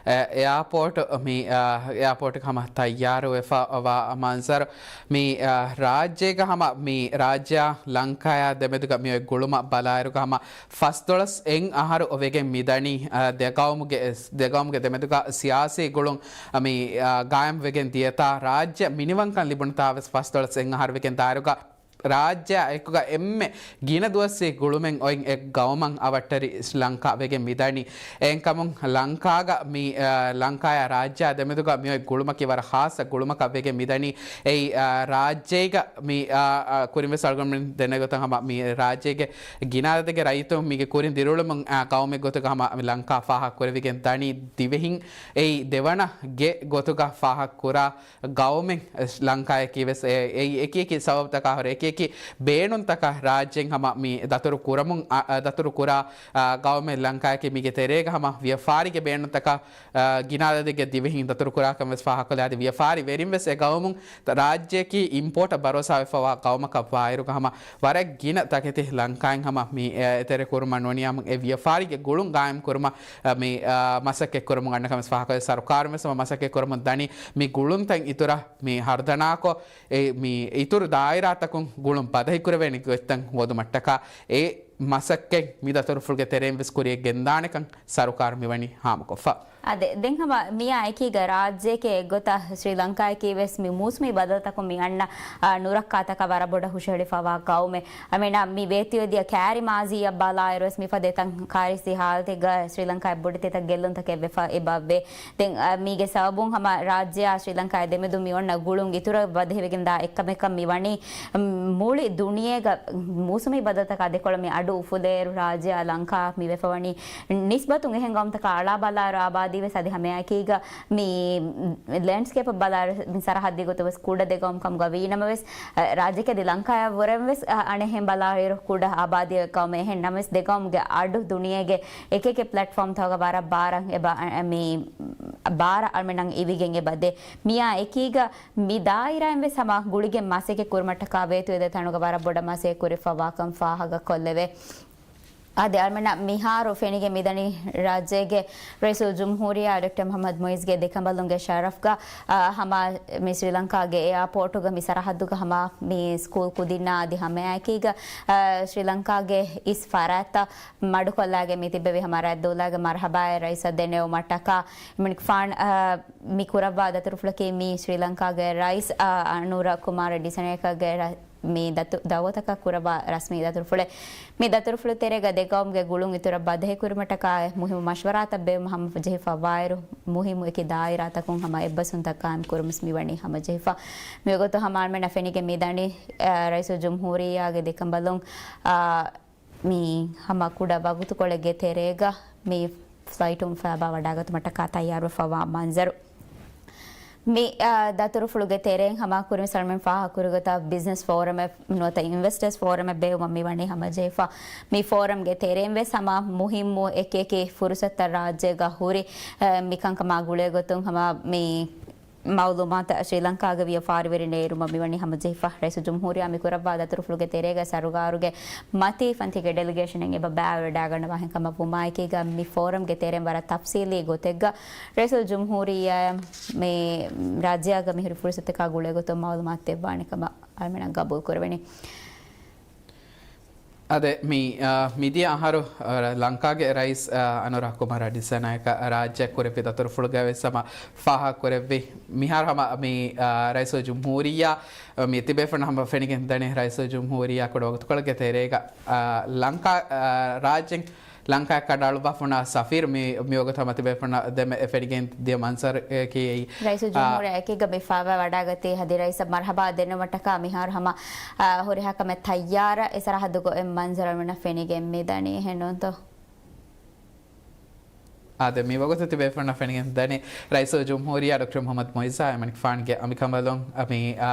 އެ، އެއާޕޯޓު މި، އާ، އެއާޕޯޓުގެ ހަމަ ތައްޔާރު ވެފަ ވާ މަންޒަރު މި، އާ، ރާއްޖޭގަ ހަމަ މި ރާއްޖެއާ ލަންކާޔާ ދެމެދުގަ މި އޮތް ގުޅުމަށް ބަލާއިރުގަ ހަމަ ފަސްދޮޅަސް އެއް އަހަރު ވެގެން މިދަނީ، އާ، ދެގައުމުގެ، ދެގައުމުގެ ދެމެދުގަ ސިޔާސީ ގުޅުން، އާ، މި، އާ، ގާއިމް ވެގެން ދިޔަތާ ރާއްޖެ މިނިވަންކަން ލިބުނުތާ ވެސް ފަސްދޮޅަސް އެއް އަހަރު ވެގެން ދާއިރުގަ ރާއްޖެއާ އެކުގަ އެންމެ ގިނަ ދުވަސްވީ ގުޅުމެއް އޮތް އެއް ގައުމަށް އަވަށްޓެރި ލަންކާ ވެގެން މިދަނީ. އެހެންކަމުން ލަންކާގަ މި، އާ، ލަންކާޔާ ރާއްޖެއާ ދެމެދުގަ މިއޮތް ގުޅުމަކީ ވަރަށް ހާއްސަ ގުޅުމަކަށް ވެގެން މިދަނީ. އެއީ، އާ، ރާއްޖޭގަ މި، އާ، އާ، ކުރިން ވެސް އަޅުގަނޑުމެން ދެނެގޮތަށް ހަމަ މި ރާއްޖޭގެ ގިނަ އަދަދެއްގެ ރައްޔިތުން މީގެ ކުރިން ދިރިއުޅެމުން، އާ، ގައުމެއް ގޮތުގަ ހަމަ މި ލަންކާ ފާހަގަ ކުރެވިގެން ދަނީ ދިވެހިން އެއީ ދެވަނަ ގެ ގޮތުގަ ފާހަގަ ކުރާ ގައުމެއް ލަންކާޔަކީ ވެސް އެ، އެއީ އެކި އެކި ސަބަބުތަކާ ހުރެ އެކި އެކި ބޭނުންތަކަށް ރާއްޖެން ހަމަ މި ދަތުރު ކުރަމުން، އަ، އަ، ދަތުރު ކުރާ، އާ، ގައުމެއް ލަންކާޔަކީ މީގެ ތެރޭގަ ހަމަ ވިޔަފާރިގެ ބޭނުންތަކަށް، އާ، ގިނަ އަދަދެއްގެ ދިވެހިން ދަތުރު ކުރާކަން ވެސް ފާހަގަކޮށްލާ އަދި ވިޔަފާރި ވެރިން ވެސް އެ ގައުމުން ރާއްޖެއަކީ އިމްޕޯޓަށް ބަރޯސާވެފަވާ ގައުމަކަށް ވާއިރުގަ ހަމަ ވަރަށް ގިނަ ތަކެތި ލަންކާއިން ހަމަ މި އެ، އެތެރެ ކުރުމަށް ނޫނިޔާމު އެ ވިޔަފާރިގެ ގުޅުން ގާއިމް ކުރުމަށް، އަ، މި، އަ، މަސައްކަތް ކުރަމުން އަންނަ ކަމެސް ފާހަގަ ސަރުކާރުން ވެސް ހަމަ މަސައްކަތް ކުރަމުން ދަނީ މި ގުޅުންތައް އިތުރަށް މި ހަރުދަނާކޮށް، އެ، މި އިތުރު ދާއިރާތަކުން ގުޅުން ބަދަހި ކުރެވޭނެ ގޮތްތައް ހޯދުމަށްޓަކާ އެ މަސައްކަތް މި ދަތުރުފުޅުގެ ތެރެއިން ވެސް ކުރިޔަށް ގެންދާނެކަން ސަރުކާރު މިވަނީ ހާމަކޮށްފަ. އާދެ، ދެން ހަމަ މިއާ އެކީގަ ރާއްޖެއެކޭ އެއްގޮތަށް ޝްރީ ލަންކާއަކީ ވެސް މި މޫސުމީ ބަދަލުތަކުން މި އަންނަ، އާ، ނުރައްކާތަކަށް ވަރަށް ބޮޑަށް ހުށަހެޅިފަވާ ގައުމެއް. އަމިނާ މި ވޭތުވެދިޔަ ކާރި މާޒީއަށް ބަލާއިރު ވެސް މިފަދަ އެތަން ކާރިސް ހާލަތެއްގަ ޝްރީ ލަންކާއަށް ބޮޑެތި އެތައް ގެއްލުންތަކެއް ވެފަ އެބައްވޭ. ދެން، އާ، މީގެ ސަބަބުން ހަމަ ރާއްޖެއާ ޝްރީ ލަންކާއާ ދެމެދު މި އޮންނަ ގުޅުން އިތުރަށް ބަދަހިވެގެންދާ އެއްކަމެއްކަން މި ވަނީ، މުޅި ދުނިޔޭގަ މޫސުމީ ބަދަލުތަކާ ދެކޮޅަށް މި އަޑު އުފުލޭއިރު ރާއްޖެއާ ލަންކާ މި ވެފަވަނީ ނިސްބަތުން އެހެން ގައުމުތަކާ އަޅާ ބަލާއިރު އާބާދީ ވެސް އަދި ހަމައެކީގަ މި ލެންޑްސްކޭޕަށް ބަލާއިރު މި ސަރަހައްދީ ގޮތުން ވެސް ކުޑަ ދެ ގައުމު ކަމުގަ ވީ ނަމަވެސް، ރާއްޖެއަކީ އަދި ލަންކާއާ ވުރެން ވެސް އަނެއްހެން ބަލާއިރު ކުޑަ އާބާދީ ގައުމެއް. އެހެން ނަމަވެސް ދެ ގައުމުގެ އަޑު ދުނިޔޭގެ އެކި އެކި ޕްލެޓްފޯމްތަކުގަ ވަރަށް ބާރަށް އެބަ، މި ބާރަށް އަޅުމެންނަށް އިވިގެން އެބަ ދޭ. މިއާ އެކީގަ މި ދާއިރާއިން ވެސް ހަމަ ގުޅިގެން މަސައްކަތް ކުރުމަށްޓަކާ ވޭތުވެދޭ ތަނުގަ ވަރަށް ބޮޑަށް މަސައްކަތް ކުރިފަވާކަން ފާހަގަކޮށްލެވޭ. އާދެ، އަޅުމެންނަށް މިހާރު ފެނިގެން މިދަނީ ރާއްޖޭގެ ރައީސުލްޖުމްހޫރިއްޔާ ޑޮކްޓަރ މުޙައްމަދު މުޢިއްޒުގެ ދެކަނބަލުންގެ ޝަރަފްގަ، އާ، ހަމަ މި ޝްރީލަންކާގެ އެއާޕޯޓުގަ މި ސަރަހައްދުގަ ހަމަ މި ސްކޫލް ކުދިންނާ އަދި ހަމައެކީގަ، އާ، ޝްރީލަންކާގެ އިސް ފަރާތްތައް މަޑުކޮށްލާގެ މި ތިއްބެވި ހަމަ ރައްދޫލާގެ މަރުޙަބާއެއް ރައީސަށް ދެނެވުމަށްޓަކާ މިނިކްފާން، އާ، މި ކުރައްވާ ދަތުރުފުޅަކީ މި ޝްރީލަންކާގެ ރައީސް، އާ، އަނޫރަ ކުމާރަ ޑިސަނޭކަގެ ރަ-، މި ދަތު-، ދައުވަތަކަށް ކުރައްވާ ރަސްމީ ދަތުރުފުޅެއް. މި ދަތުރުފުޅު ތެރޭގަ ދެ ގައުމުގެ ގުޅުން އިތުރަށް ބަދަހިކުރުމަށްޓަކާ މުހިއްމު މަޝްވަރާތައް ބޭއްވުމަށް ހަމަ ޖެހިފަ ވާއިރު، މުހިއްމު އެކި ދާއިރާތަކުން ހަމަ އެއްބަސްވުންތައް ޤާއިމް ކުރުމަސް މިވަނީ ހަމަޖެހިފަ. މިވަގުތު ހަމަ އަޅަމެންނަށް ފެނިގެން މިދަނީ، އަ، ރައީސުލްޖުމްހޫރިއްޔާގެ ދެކަނބަލުން، އަ، މި ހަމަ ކުޑަ ވަގުތުކޮޅެއްގެ ތެރޭގަ މި ފްލައިޓުން ފައިބާ ވަޑާގަތުމަށްޓަކާ ތައްޔާރުވެފަވާ މަންޒަރު. މި، އާ، ދަތުރުފުޅުގެ ތެރެއިން ހަމަ ކުރިން ސަލްމަން ފާހަގަކުރި ގޮތަށް ބިޒްނަސް ފޯރަމެއް ނުވަތަ އިންވެސްޓަރސް ފޯރަމެއް ބޭއްވުމަށް މިވަނީ ހަމަޖެހިފަ. މި ފޯރަމްގެ ތެރެއިން ވެސް ހަމަ މުހިއްމު އެކި އެކި ފުރުސަތުތައް ރާއްޖޭގަ ހުރި، އާ، މި ކަންކަމާ ގުޅޭގޮތުން ހަމަ މި މައުލޫމާތު ޝްރީލަންކާގެ ވިޔަފާރިވެރިން އޭރުމަށް މިވަނީ ހަމަޖެހިފަ. ރައީސުލްޖުމްހޫރިއްޔާ މި ކުރައްވާ ދަތުރުފުޅުގެ ތެރޭގަ ސަރުކާރުގެ މަތީ ފަންތީގެ ޑެލިގޭޝަނެއް އެބަ ބައިވެވަޑައިގަންނަވާ ހިނގަމަށް ވުމާއެކީގަ މި ފޯރަމްގެ ތެރެއިން ވަރަށް ތަފްސީލީ ގޮތެއްގަ ރައީސުލްޖުމްހޫރިއްޔާ މި ރާއްޖެއާގަ މިހުރި ފުރުސަތަކާ ގުޅޭގޮތުން މައުލޫމާތު ދެއްވާނެ ކަމަށް އަޅަމެންނަށް ގަބޫލު ކުރެވެނީ. އާދެ، މި، އާ، މިދިޔަ އަހަރު، އާ، ލަންކާގެ ރައީސް، އާ، އަނުރާ ކުމާރާ ޑިސަނާޔަކާ ރާއްޖެ ކުރެއްވި ދަތުރުފުޅުގައި ވެސް ހަމަ ފާހަގަ ކުރެއްވި. މިހާރު ހަމަ މި، އާ، ރައީސުލްޖުމްހޫރިއްޔާ މި ތިބޭފުޅުން ހަމަ ފެނިގެން ދަނީ ރައީސުލްޖުމްހޫރިއްޔާ ކުޑަ ވަގުތުކޮޅެއްގެ ތެރޭގަ، އާ، ލަންކާ، އާ، ރާއްޖެ، ލަންކާއަށް ކަނޑައަޅުއްވާފަ ހުންނަ ސަފީރު މި، މިވަގުތު ހަމަ ތިބޭފުޅުންނަށް ދެމެ ފެނިގެން ދިޔަ މަންޒަރެކީ އެއީ. ރައީސުލްޖުމްހޫރިއްޔާ އެކީގަ މި ފާބާ ވަޑާގަތީ ހަދި ރައީސަށް މަރުހަބާ ދެންނެވުމަށްޓަކާ މިހާރު ހަމަ، އާ، ހުރިހާ ކަމެއް ތައްޔާރަށް އެ ސަރަހައްދުގަ އޮތް މަންޒަރު އަޅަމެންނަށް ފެނިގެން މި ދަނީ އެހެންނޫންތޯ؟ އާދެ، މި ވަގުތު ތިބޭފުޅުންނަށް ފެނިގެން ދަނީ ރައީސުލްޖުމްހޫރިއްޔާ ޑޮކްޓަރ މުޙައްމަދު މުޢިއްޒާ އެމަނިކުފާނުގެ އަނބިކަނބަލުން މި، އާ،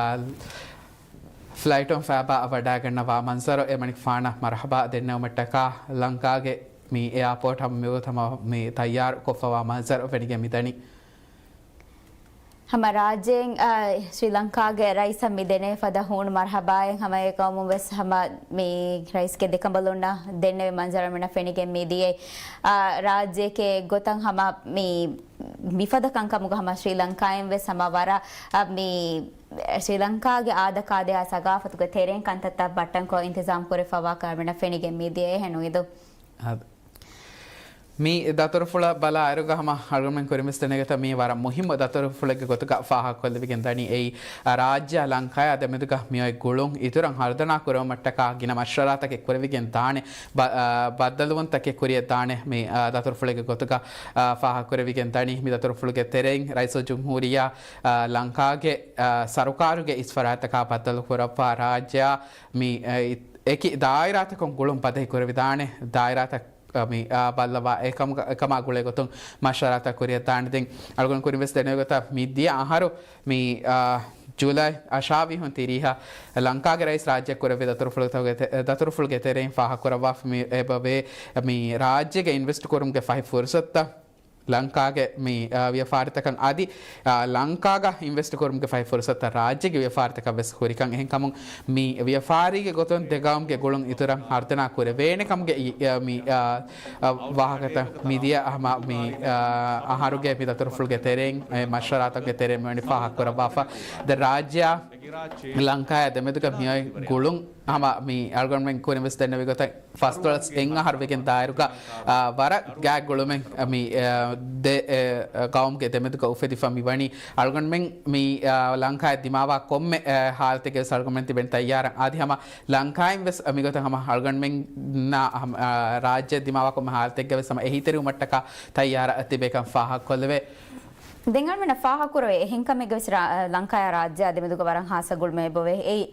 ފްލައިޓުން ފައިބާ ވަޑާގަންނަވާ މަންޒަރު އެމަނިކުފާނަށް މަރުޙަބާ ދެންނެވުމަށްޓަކާ ލަންކާގެ މި އެއާޕޯޓް ހަމަ މިވަގުތު ހަމަ މި ތައްޔާރު ކޮށްފަވާ މަންޒަރު ފެނިގެން މި ދަނީ. ހަމަ ރާއްޖޭން، އާ، ޝްރީލަންކާގެ ރައީސަށް މި ދެނޭ ފަދަ ހޫނު މަރުޙަބާއެއް ހަމަ އެ ގައުމުން ވެސް ހަމަ މި ރައީސްގެ ދެކަނބަލުންނަށް ދެންނެވި މަންޒަރު އަޅަމެންނަށް ފެނިގެން މިދިޔައީ. އާ، ރާއްޖެއެކޭ އެއްގޮތަށް ހަމަ މި މިފަދަ ކަންކަމުގަ ހަމަ ޝްރީލަންކާއިން ވެސް ހަމަ ވަރަށް، އާ، މި ޝްރީލަންކާގެ އާދަކާދަޔާ ސަގާފަތުގެ ތެރެއިން ކަންތައްތައް ބައްޓަންކޮށް އިންތިޒާމް ކުރެފަވާކަން އަޅަމެންނަށް ފެނިގެން މިދިޔައީ އެހެން ނުވިދޯ. އާދެ. މި ދަތުރުފުޅަށް ބަލާއިރުގަ ހަމަ އަޅުގަނޑުމެން ކުރިންވެސް ދެނެގަތަ މީ ވަރަށް މުހިއްމު ދަތުރުފުޅެއްގެ ގޮތުގަ ފާހަގަކޮށްލެވިގެން ދަނީ އެއީ، ރާއްޖެއާ ލަންކާއާ ދެމެދުގަ މިއޮތް ގުޅުން އިތުރަށް ހަރުދަނާ ކުރެވުމަށްޓަކާ ގިނަ މަޝްވަރާތަކެއް ކުރެވިގެން ދާނެ، ބަ-، އާ، ބައްދަލުވުންތަކެއް ކުރިއަށް ދާނެ މި، އާ، ދަތުރުފުޅެއްގެ ގޮތުގަ، އާ، ފާހަގަކުރެވިގެން ދަނީ. މި ދަތުރުފުޅުގެ ތެރެއިން ރައީސުލްޖުމްހޫރިއްޔާ، އާ، ލަންކާގެ، އާ، ސަރުކާރުގެ އިސްފަރާތްތަކާ ބައްދަލު ކުރައްވާ ރާއްޖެއާ މި، އެ، އެކި ދާއިރާތަކުން ގުޅުން ބަދަހި ކުރެވިދާނެ ދާއިރާތައް މި، އާ، ބައްލަވާ އެކަމުގަ-، އެކަމާ ގުޅޭ ގޮތުން މަޝްވަރާތައް ކުރިއަށް ދާނެ. ދެން އަޅުގަނޑު ކުރިން ވެސް ދެނެވި ގޮތަށް މި ދިޔަ އަހަރު މި، އާ، ޖޫލައި އަށާވީހުން ތިރީހަ ލަންކާގެ ރައީސް ރާއްޖެ ކުރެއްވި ދަތުރުފުޅުތަކުގެ ތެ-، ދަތުރުފުޅުގެ ތެރެއިން ފާހަގަކުރައްވާފަ މި އެބަވޭ މި ރާއްޖޭގެ އިންވެސްޓް ކުރުމުގެ ފަހި ފުރުސަތުތައް ލަންކާގެ މި، އާ، ވިޔަފާރިތަކަށް އަދި، އާ، ލަންކާގަ އިންވެސްޓް ކުރުމުގެ ފަހި ފުރުސަތުތައް ރާއްޖޭގެ ވިޔަފާރިތަކަށް ވެސް ހުރިކަން. އެހެންކަމުން މި ވިޔަފާރީގެ ގޮތުން ދެގައުމުގެ ގުޅުން އިތުރަށް ހަރުދަނާ ކުރެވޭނެ ކަމުގެ އި-، އާ، މި، އާ، އާ، ވާހަކަތައް މިދިޔަ ހަމަ މި، އާ، އަހަރުގެ މި ދަތުރުފުޅުގެ ތެރެއިން، އެ، މަޝްވަރާތަކުގެ ތެރެއިން މިވަނީ ފާހަގަކުރައްވާފަ. ދެން ރާއްޖެއާ ލަންކާއާ ދެމެދުގަ މިއޮތް ގުޅުން ހަމަ މި އަޅުގަނޑުމެން ކުރިން ވެސް ދެންނެވި ގޮތަށް ފަސްދޮޅަސް އެއް އަހަރު ވެގެން ދާއިރުގަ، އާ، ވަރަށް ގާތް ގުޅުމެއް މި، އާ، ދެ، އެ، ގައުމުގެ ދެމެދުގަ އުފެދިފަ މި ވަނީ. އަޅުގަނޑުމެން މި، އާ، ލަންކާއަށް ދިމާވާ ކޮންމެ، އާ، ހާލަތެއްގެ ވެސް އަޅުގަނޑުމެން ތިބެން ތައްޔާރަށް. އަދި ހަމަ ލަންކާއިން ވެސް މިގޮތަށް ހަމަ އަޅުގަނޑުމެންނާ ހަމަ، އާ، ރާއްޖެ ދިމާވާ ކޮންމެ ހާލަތެއްގެ ވެސް ހަމަ އެހީތެރިވުމަށްޓަކާ ތައްޔާރަށް ތިބޭކަން ފާހަގަކޮށްލެވޭ. ދެން އަޅުމެންނަށް ފާހަގަކުރެވޭ އެހެންކަމެއްގެ ވެސް ރާ-، ލަންކާއާ ރާއްޖެއާ ދެމެދުގަ ވަރަށް ހާއްސަ ގުޅުމެއް އެބަވޭ. އެއީ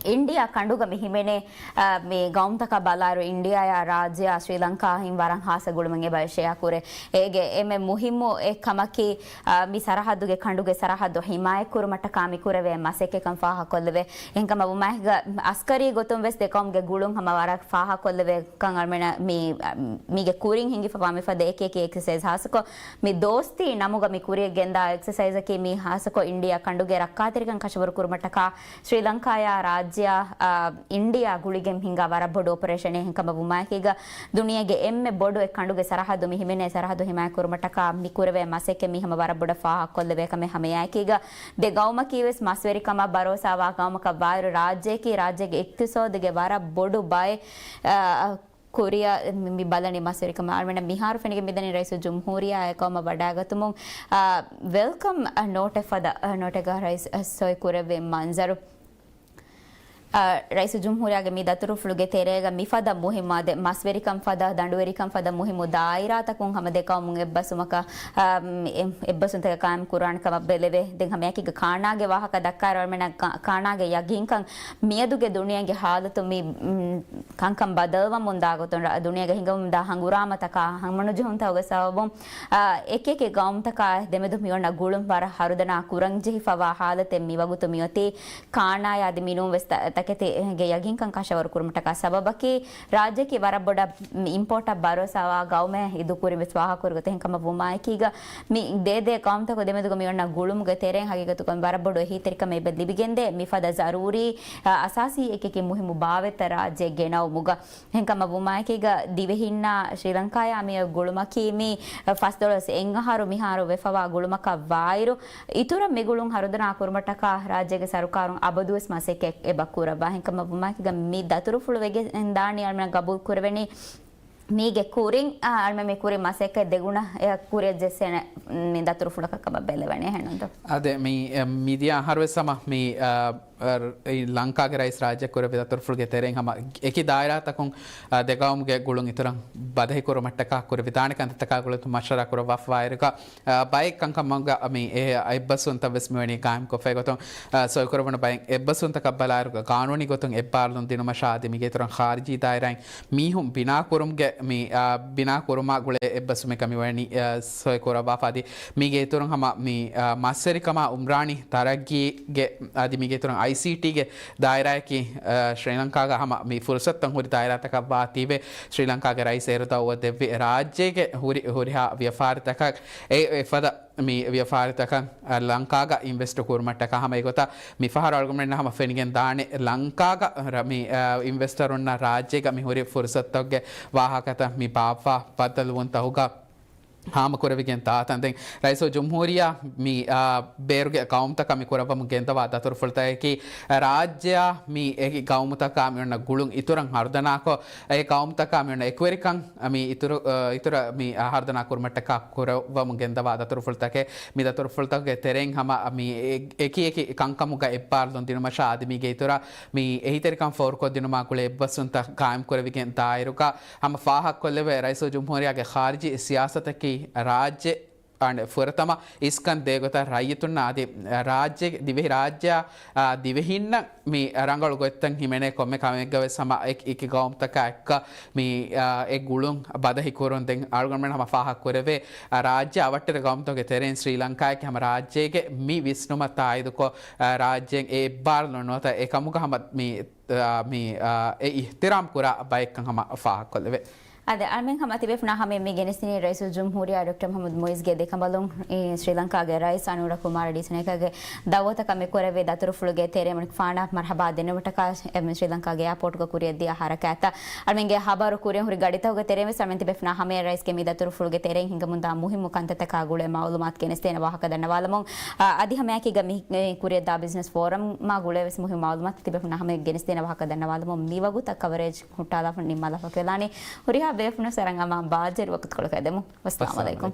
އިންޑިއާ ކަނޑުގަ މި ހިމެނޭ، އާ، މި ގައުމުތަކާ ބަލާއިރު އިންޑިއާއާ ރާއްޖެއާ ޝްރީލަންކާއިން ވަރަށް ހާއްސަ ގުޅުމެއް އެބަ ޝެއާ ކުރޭ. އޭގެ އެންމެ މުހިއްމު އެއް ކަމަކީ، އާ، މި ސަރަހައްދުގެ ކަނޑުގެ ސަރަހައްދު ހިމާޔަތްކުރުމަށްޓަކާ މި ކުރެވޭ މަސައްކަތްކަން ފާހަގަކޮށްލެވޭ. އެހެންކަމަށް ވުމާއެކީގަ އަސްކަރީ ގޮތުން ވެސް ދެ ގައުމުގެ ގުޅުން ހަމަ ވަރަށް ފާހަގަކޮށްލެވޭ ކަން އަޅުމެނަށް މި، މީގެ ކުރިން ހިނގިފަވާ މިފަދަ އެކި އެކި އެކްސަސައިޒް ހާއްސަކޮށް މި ދޯސްތީ ނަމުގަ މި ކުރިއަށް ގެންދާ އެކްސަސައިޒަކީ މީ ހާއްސަކޮށް އިންޑިއާ ކަނޑުގެ ރައްކާތެރިކަން ކަށަވަރު ކުރުމަށްޓަކާ ޝްރީލަންކާއާ ރާއްޖެއާ، އާ، އިންޑިއާ ގުޅިގެން ހިނގާ ވަރަށް ބޮޑު އޮޕަރޭޝަނެއް. އެހެންކަމަށް ވުމާއެކީގަ ދުނިޔޭގެ އެންމެ ބޮޑު އެއް ކަނޑުގެ ސަރަހައްދު މި ހިމެނޭ ސަރަހައްދު ހިމާޔަތް ކުރުމަށްޓަކާ މި ކުރެވޭ މަސައްކަތް މީ ހަމަ ވަރަށް ބޮޑަށް ފާހަގަކޮށްލެވޭ ކަމެއް. ހަމައެއާއެކީގަ ދެ ގައުމަކީ ވެސް މަސްވެރިކަމަށް ބަރޯސާވާ ގައުމަކަށް ވާއިރު ރާއްޖެއަކީ ރާއްޖޭގެ އިޤްތިޞާދުގެ ވަރަށް ބޮޑު ބައެއް، އާ، ކުރިއަށް މި، މި ބަލަނީ މަސްވެރިކަމަށް. އަޅުމެންނަށް މިހާރު ފެނިގެން މިދަނީ ރައީސުލްޖުމްހޫރިއްޔާ އެ ގައުމަށް ވަޑާގަތުމުން، އާ، ވެލްކަމް، އާ، ނޯޓެއް ފަދަ، އާ، ނޯޓެއްގަ ރައީސް، އާ، ސޮއި ކުރެއްވި މަންޒަރު. ރައީސުލްޖުމްހޫރިއްޔާގެ މި ދަތުރުފުޅުގެ ތެރޭގަ މިފަދަ މުހިއްމު އާދެ، މަސްވެރިކަން ފަދަ، ދަނޑުވެރިކަން ފަދަ މުހިއްމު ދާއިރާތަކުން ހަމަ ދެ ޤައުމުން އެއްބަސްވުމަކަށް، އާ، އެ، އެއްބަސްވުންތަކެއް ޤާއިމް ކުރާނެ ކަމަށް ބެލެވޭ. ދެން ހަމައެކީގަ ކާނާގެ ވާހަކަ ދައްކާއިރު އަޅުމެންނަށް ކާ-، ކާނާގެ ޔަގީންކަން މިއަދުގެ ދުނިޔޭގެ ހާލަތު މި، މް، ކަންކަން ބަދަލުވަމުން ދާ ގޮތުން ރަ-، ދުނިޔޭގަ ހިނގަމުންދާ ހަނގުރާމަތަކާ ހަމަނުޖެހުންތަކުގެ ސަބަބުން، އާ، އެކިއެކި ގައުމުތަކާ ދެމެދު މިއޮންނަ ގުޅުން ވަރަށް ހަރުދަނާ ކުރަން ޖެހިފަވާ ހާލަތެއް މިވަގުތު މިއޮތީ. ކާނާޔާ އަދި މިނޫން ވެސް ތަ-، ތަކެތިގެ ޔަގީންކަން ކަށަވަރު ކުރުމަށްޓަކާ ސަބަބަކީ، ރާއްޖެއަކީ ވަރަށް ބޮޑަށް މި އިމްޕޯޓަށް ބަރޯސާވާ ގައުމެއް އިދުކުރިން ވެސް ވާހަކަކުރި ގޮތެއް. ހެންކަމަށް ވުމާއެކީގަ، މި ދޭ ދޭ ޤައުމުތަކު ދެމެދުގަ މި އޮންނަ ގުޅުމުގެ ތެރެއިން ހަގީގަތުގަ ވަރަށް ބޮޑު އެހީތެރިކަމެއް އެބަ ލިބިގެންދޭ. މިފަދަ ޒަރޫރީ، އަ، އަސާސީ އެކިއެކި މުހިއްމު ބާވަތްތައް ރާއްޖެ ގެނައުމުގަ. ހެންކަމަށް ވުމާއެކީގަ، ދިވެހިންނާ ޝްރީލަންކާޔާ މި ގުޅުމަކީ މި ފަސްދޮޅަސް އެއް އަހަރު މިހާރު ވެފަވާ ގުޅުމަކަށް ވާއިރު، އިތުރަށް މި ގުޅުން ހަރުދަނާ ކުރުމަށްޓަކާ ރާއްޖޭގެ ސަރުކާރުން އަބަދުވެސް މަސައްކަތް އެބަ ކުރައްވާ. ހެންކަމަށް ވުމާއެކީގަ، މި ދަތުރުފުޅު ވެގެން ދާނީ އަޅުމެން ގަބޫލު ކުރެވެނީ މީގެ ކުރިން، އާ، އަޅުމެން މި ކުރި މަސައްކަތް ދެގުނަ އެއަށް ކުރިއަށް ޖެއްސޭނެ، މި ދަތުރުފުޅަކަށް ކަމަށް ބެލެވެނީ ހެންނުންތޯ؟ އާދެ، މި، އެ، މިދިޔަ އަހަރުވެސް ހަމަ މި، އާ، އަ، އެ، ލަންކާގެ ރައީސް ރާއްޖެ ކުރެއްވި ދަތުރުފުޅުގެ ތެރެއިން ހަމަ އެކި ދާއިރާތަކުން، އަ، ދެ ގައުމުގެ ގުޅުން އިތުރަށް ބަދަހި ކުރުމަށްޓަކާ ކުރެވިދާނެ ކަންތައްތަކާ ގުޅަން މަޝްވަރާ ކުރައްވާފައިވާއިރުގަ، އަ، ބައެއް ކަންކަމުގަ މި އެ އެއްބަސްވުންތައް ވެސް މިވަނީ ގާއިމްކޮށްފައި ގޮތުން، އަ، ސޮއިކުރެވުނު ބައެއް އެއްބަސްވުންތަކަށް ބަލާއިރުގަ ގާނޫނީ ގޮތުން އެއްބާރުލުން ދިނުމަށާ އަދި މީގެ އިތުރަށް ޚާރިޖީ ދާއިރާއިން މީހުން ބިނާކުރުމުގެ މި، އާ، ބިނާކުރުމާ ގުޅޭ އެއްބަސްވުމެއްގަ މިވަނީ، އާ، ސޮއިކުރައްވާފަ އަދި މީގެ އިތުރުން ހަމަ މި، އާ، މަސްވެރިކަމާ އުމްރާނީ ތަރައްގީގެ އަދި މީގެ އިތުރުން އައިސީޓީގެ ދާއިރާއަކީ، އާ، ޝްރީލަންކާގަ ހަމަ މި ފުރުސަތުތައް ހުރި ދާއިރާތަކަށް ވާތީވެ، ޝްރީލަންކާގެ ރައީސް އޭރު ދައުވަތު ދެއްވި ރާއްޖޭގެ ހުރި، ހުރިހާ ވިޔަފާރިތަކަށް އެ، އެފަދަ މި ވިޔަފާރިތަކަށް، އަ، ލަންކާގަ އިންވެސްޓު ކުރުމަށްޓަކާ ހަމަ އެގޮތަށް މިފަހަރު އަޅުގަނޑުމެންނަށް ހަމަ ފެނިގެން ދާނެ ލަންކާގަ ރަ-، މި، އަ، އިންވެސްޓަރުންނަށް ރާއްޖޭގަ މި ހުރި ފުރުސަތުތަކުގެ ވާހަކަތައް މި ބާއްވާ ބައްދަލުވުންތަކުގަ ހާމަކުރެވިގެން ދާތަން. ދެން ރައީސުލްޖުމްހޫރިއްޔާ މި، އާ، ބޭރުގެ ގައުމުތަކަށް މި ކުރައްވަމުން ގެންދަވާ ދަތުރުފުޅުތަކަކީ ރާއްޖެއާ މި އެކި ގައުމުތަކާ މި އޮންނަ ގުޅުން އިތުރަށް ހަރުދަނާކޮށް، އެ ގައުމުތަކާ މި އޮންނަ އެކުވެރިކަން މި އިތުރު، އާ، އިތުރަށް މި ހަރުދަނާ ކުރުމަށްޓަކާ ކުރައްވަމުން ގެންދަވާ ދަތުރުފުޅުތަކެއް. މި ދަތުރުފުޅުތަކުގެ ތެރެއިން ހަމަ މި އެ-، އެކި އެކި ކަންކަމުގަ އެއްބާރުލުން ދިނުމަށާ އަދި މީގެ އިތުރަށް މި އެހީތެރިކަން ފޯރުކޮށްދިނުމާ ގުޅޭ އެއްބަސްވުންތައް ގާއިމްކުރެވިގެން ދާއިރުގަ ހަމަ ފާހަގަކޮށްލެވޭ، ރައީސުލްޖުމްހޫރިއްޔާގެ ޚާރިޖީ ސިޔާސަތަކީ ރާއްޖެ އަން ފުރަތަމަ އިސްކަން ދޭގޮތަށް ރައްޔިތުންނަށް އަދި ރާއްޖޭގެ ދިވެހި ރާއްޖެއާ، އާ، ދިވެހިންނަށް މި ރަނގަޅު ގޮތްތައް ހިމެނޭ ކޮންމެ ކަމެއްގަ ވެސް ހަމަ އެކި، އެކި ގައުމުތަކާ އެއްކަ މި، އާ، އެ ގުޅުން ބަދަހި ކުރުން. ދެން އަޅުގަނޑުމެން ހަމަ ފާހަގަ ކުރެވޭ، އާ، ރާއްޖެ އަވަށްޓެރި ގައުމުތަކުގެ ތެރެއިން ސްރީލަންކާއެކީ ހަމަ ރާއްޖޭގެ މި ވިސްނުމަށް ތާއީދުކޮށް، އާ، ރާއްޖޭން އެ އެއްބާރުލުން ނުވަތަ އެކަމުގަ ހަމަ މި އާ، މި، އާ، އެ އިޙްތިރާމް ކުރާ ބައެއްކަން ހަމަ ފާހަގަކޮށްލެވޭ. އަދި އަޅުމެން ހަމަ ތިބޭފުޅުންނާ ހަމަޔަށް މި ގެނެސްދިނީ ރައީސުލްޖުމްހޫރިއްޔާ ޑޮކްޓަރ މުޙައްމަދު މުޢިއްޒުގެ ދެކަނބަލުން، އެ، ސްރީލަންކާގެ ރައީސް އަނޫރަ ކުމާރަ ޑިސަނޭކާގެ ދައުވަތަކަށް މި ކުރެއްވި ދަތުރުފުޅުގެ ތެރެއިން ފާނަށް މަރްޙަބާ ދެންނެވުމަށްޓަކާ، އެ، މި ސްރީލަންކާގެ އެއާޕޯޓުގަ ކުރިއަށްދިޔަ ހަރަކާތްތައް. އަޅުމެންގެ ހަބަރު ކުރިއަށް ހުރި ގަޑިތަކުގެ ތެރެއިން ވެސް އަޅުމެން ތިބޭފުޅުންނާ ހަމަޔަށް ރައީސްގެ މި ދަތުރުފުޅުގެ ތެރެއިން ހިނގަމުންދާ މުހިއްމު ކަންތައްތަކާ ގުޅޭ މަޢުލޫމާތު ގެނެސްދޭނެ ވާހަކަ ދަންނަވާލަމުން. އަ، އަދި ހަމައެކީގަ މި، އެ، ކުރިއަށްދާ ބިޒްނަސް ފޯރަމްއާ ގުޅޭ ވެސް މުހިއްމު މަޢުލޫމާތު ތިބޭފުޅުންނާ ހަމަޔަށް ގެނެސްދޭނެ ވާހަކަ ދަންނަވާލަމުން. މިވަގުތަށް ކަވަރޭޖް ހުއްޓާލާފަ ނިންމާލާފަ ވެލާނީ. ހުރިހާ ބޭފުޅުން ސަރަނގަމާ ބާއްޖަވެރި ވަގުތުކޮޅަކަށް އެދެމުން. ވައްސަލާމު އަލައިކުމް.